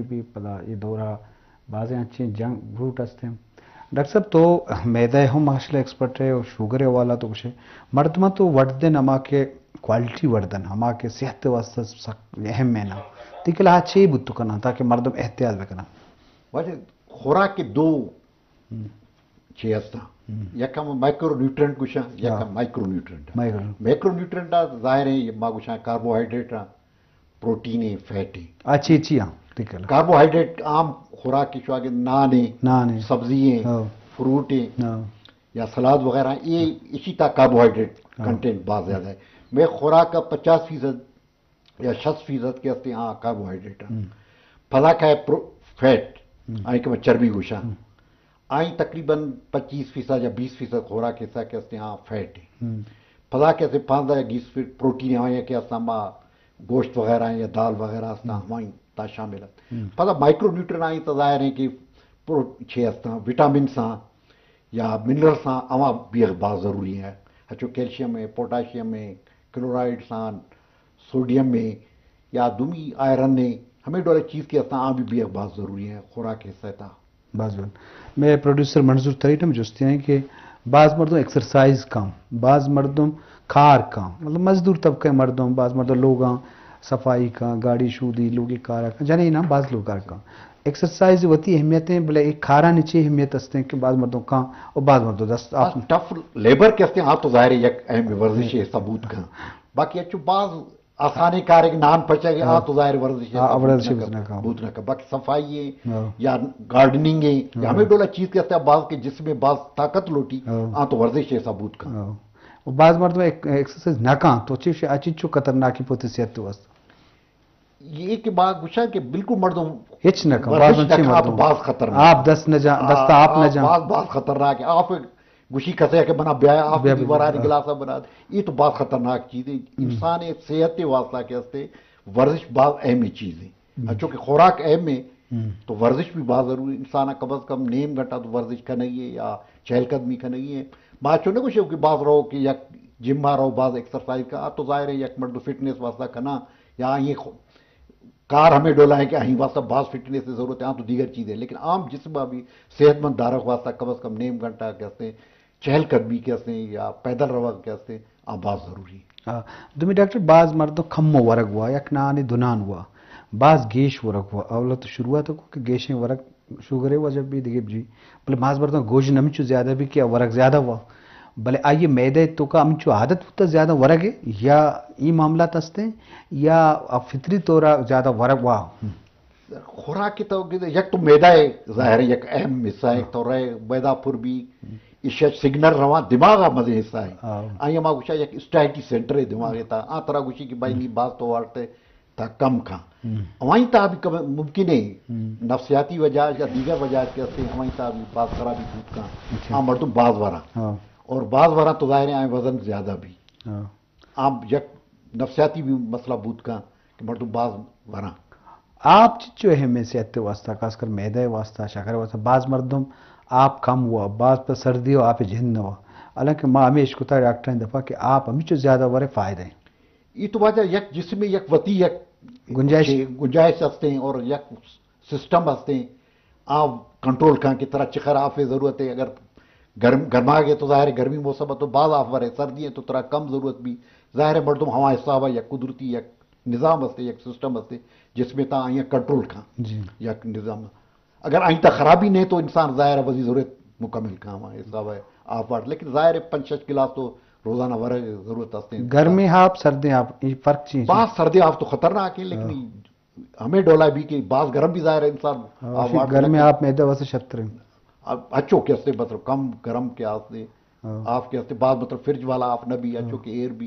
بھی پدا اے دورا بازیں انچیں جنگ بروٹ ہستیں۔ ڈاکٹر صاحب، تو میدہ ءِ ہم ماشاءاللہ ایکسپرٹ ئے اور شوگر ءِ حوالہ تو گوشے۔ مردماں تو وڑ دن ہما کہ کوالٹی وڑ دن، ہما کہ صحت ءِ واسطہ سک اہم ہے نا۔ تئی کلا چے بوت کناں تاکہ مردم احتیاط بکناں؟ واجہ، خوراک کے دو ہم۔ چے ہستاں۔ ہم۔ یک ہم مائیکرو نیوٹرنٹ گوشاں، یک ہاں۔ ہم مائیکرو نیوٹرنٹ۔ مائیکرو۔ مائیکرو نیوٹرنٹ آ ظاہر ہے، یہ ما گوشاں کاربوہائیڈریٹ آ، پروٹین ہیں، فیٹ ہیں۔ آ چی چی ہاں؟ ٹھیک ہے۔ کاربوہائیڈریٹ عام خوراک کی شو آگے نان ہیں، نان ہیں۔ سبزی ہیں، ہاں۔ فروٹ ہیں، ہاں۔ یا سلاد وغیرہ ہیں، یہ اسی تا کاربوہائیڈریٹ ہاں۔ کنٹینٹ بہت زیادہ ہے۔ میں خوراک کا پچاس فیصد یا شست فیصد کے ہستے ہاں کاربوہائیڈریٹ ہیں۔ ہم۔ پھلا کا ہے پرو-، فیٹ، ہم۔ آئی کہ میں چربی گوشاں۔ ہم۔ آئی تقریباً پچیس فیصد یا بیس فیصد خوراک حصہ کے ہستے ہاں فیٹ ہیں۔ ہم۔ پھلا کے ہستے پانزدہ یا بیس فیصد پروٹین ہیں، آئی کہ ہستا ما گوشت وغیرہ ہیں یا دال وغیرہ ہستا ہم۔ ہمائی تا شامل ہے۔ ہم۔ پھلا مائیکرو نیوٹرن آئی تا ظاہر ہیں کہ پرو-، چھ ہستا، وٹامنس ہیں، یا منرلز ہاں، ہما بیغ باز ضروری ہیں۔ ہچو کیلشیم ہیں، پوٹاشیم ہیں، کلورائڈز ہاں، سوڈیم ہیں، یا دومی آئرن ہیں، ہمیں ڈولے چیز کے ہستاں، آ بھی بیغ باز ضروری ہیں، خوراک حصہ تا۔ باز بن۔ میں پروڈیوسر منظور تریٹ ہم جستے ہیں کہ باز مردم ایکسرسائز کم، باز مردم کار کم، مطلب مزدور طبقہ مردم، باز مردم لوگاں صفائی کاں، گاڑی شودی، لوگی کارا کاں، جنین ہم باز لوگ کار کاں۔ ایکسرسائز وتی اہمیت ہیں، بلے ایک کارانی چی اہمیت ہستیں کہ باز مردم کاں اور باز مردم دست آپ۔ ٹف لیبر کے ہستیں، آ تو ظاہر ہے یک اہم ورزش ہے، ثبوت کاں۔ باقی اچو باز آسانی کار ہے کہ نان پچا گے، آ ہاں۔ تو ظاہر ورزش ہے، ہاں، ثبوت ورزش نہ ہے، کاں، نہ کاں۔ ثبوت نہ کاں۔ باقی صفائی ہے ہاں۔ یا گارڈننگ ہے، یا ہاں۔ ہمیں ڈولا چیز کے ہستیں، باز کے جسم میں باز طاقت لوٹی، ہاں۔ آ تو ورزش ہے، ثبوت کاں۔ ہاں۔ و باز مردم ایک-، ایکسرسائز نہ کاں، تو چی ش-، اچی چو خطرناکی پوتی صحت واسطہ۔ یہ کہ ما گوشاں کہ بالکل مردم ہچ نہ کن، ورزش باز نہ انچیں کن، تو مردم۔ باز خطرناک۔ آپ دست نہ جان، دست آ، آپ نہ آ، جان۔ باز، باز خطرناک ہے۔ آپ گوشی کسے کہ بنا بیا، آپ بیا، بیا، ورانی بیا۔ گلاسا بنا۔ یہ تو باز خطرناک چیز ہے۔ ہم۔ انسان صحت کے واسطہ کے ہستے ورزش باز اہم چیز ہے۔ ہم۔ چونکہ خوراک اہم ہے، ہم۔ تو ورزش بھی باز ضروری ہے۔ انسان کم از کم نیم گھنٹہ تو ورزش کرنا ہی ہے یا چہل قدمی کرنا ہی ہے۔ ما چو نہ گوشے کہ باز رہو کہ یک جم ما رہو، باز ایکسرسائز کا، آ تو ظاہر ہے یک مردم فٹنس واسطہ کنا یا یہ خو-، کار ہمیں ڈولا ہے کہ ہمیں واسطہ باز فٹنس کی ضرورت ہے، ہاں تو دیگر چیز ہے، لیکن عام جسم بھی صحت مند دارک واسطہ کم از کم نیم گھنٹہ کے ہستے، چہل قدمی کے ہستے یا پیدل روگ کے ہستے، آ باز ضروری ہے۔ ہاں، دومی ڈاکٹر، باز مردم کم ورگ ہوا، یک نانی دو نان ہوا، باز گیش ورگ ہوا، اولا تو شروعات کو کہ گیشیں ورگ شوگر ءِ وجہ بی دگہ جی، بلے باز مردم گوژن ہمینچو زیادہ بی کہ ورگ زیادہ ہوا، بلے آئی ءِ معدہ ءِ توکا ہمینچو عادت بوتا زیادہ ورگ ءِ، یا ای معاملات ہستیں یا فطری طورا زیادہ ورگ ہوا؟ خوراک کی تو یک تو معدہ ہے، ظاہر ہے یک اہم حصہ ہے، ہاں۔ تو رہے معدہ پر بھی ایشا سگنل رواں دماغ ءِ مزے حصہ ہے۔ ہاں۔ آئی ما گوشا یک اسٹائٹی سینٹر ہے دماغ ءِ تا، آ ترا گوشی کہ بھائی نی باز تو والتے تا کم کھاں۔ ہم۔ ہمائی تا بھی کم ممکن ہے، ہم۔ نفسیاتی وجہ یا دیگر وجہ کے ہستے ہمائی تا بھی باز خرابی بوت کھاں۔ اچھا۔ آ مردم باز وراں۔ ہاں۔ اور باز وراں تو ظاہر ہے آئیں وزن زیادہ بھی۔ ہاں۔ آ یک نفسیاتی بھی مسئلہ بوت کھاں کہ مردم باز وراں۔ آپ چچو اہم ہے صحت واسطہ، خاص کر معدہ واسطہ، شکر واسطہ؟ باز مردم آپ کم ہوا، باز پر سردی ہو آپ جند نہ ہوا۔ حالانکہ ما ہمیں اشکتا ڈاکٹر دفعہ کہ آپ ہمیں چو زیادہ ورے فائدہ ہے۔ یہ تو واجہ یک جسم میں یک وتی یک گنجائش۔ گنجائش ہستے ہیں اور یک سسٹم ہستے ہیں۔ آ کنٹرول کھاں کہ ترا چخر آف ضرورت ہے۔ اگر گرم، گرما گئے تو ظاہر ہے گرمی موسم ہے تو باز آف ورے، سردی ہے تو ترا کم ضرورت بھی۔ ظاہر ہے مردم ہوا حساب ہے، یک قدرتی یک نظام ہستے، یک سسٹم ہستے، جس میں تا آئیاں کنٹرول کھاں۔ جی۔ یک نظام۔ اگر آئیں تا خرابی نہیں تو انسان ظاہر ہے وزی ضرورت مکمل کھاں ہوا حساب ہے آف ورے۔ لیکن ظاہر ہے پنچ شش گلاس تو روزانہ ورے ضرورت ہستے ہیں۔ گرمی آپ، سردی آپ، یہ فرق چیز ہے۔ باز سردی آپ تو خطرناک ہے، لیکن ہاں۔ ہمیں ڈولا بھی کہ باز گرم بھی ظاہر ہے انسان ہاں، آ وارڈ گرمی نہ آپ معدہ واسطے شتر ہیں۔ اب اچھو کہ استے مطلب کم گرم کے آستے، ہاں۔ آپ کے استے باز مطلب فرج والا آپ نہ بھی، ہاں۔ اچھو کہ ایر بھی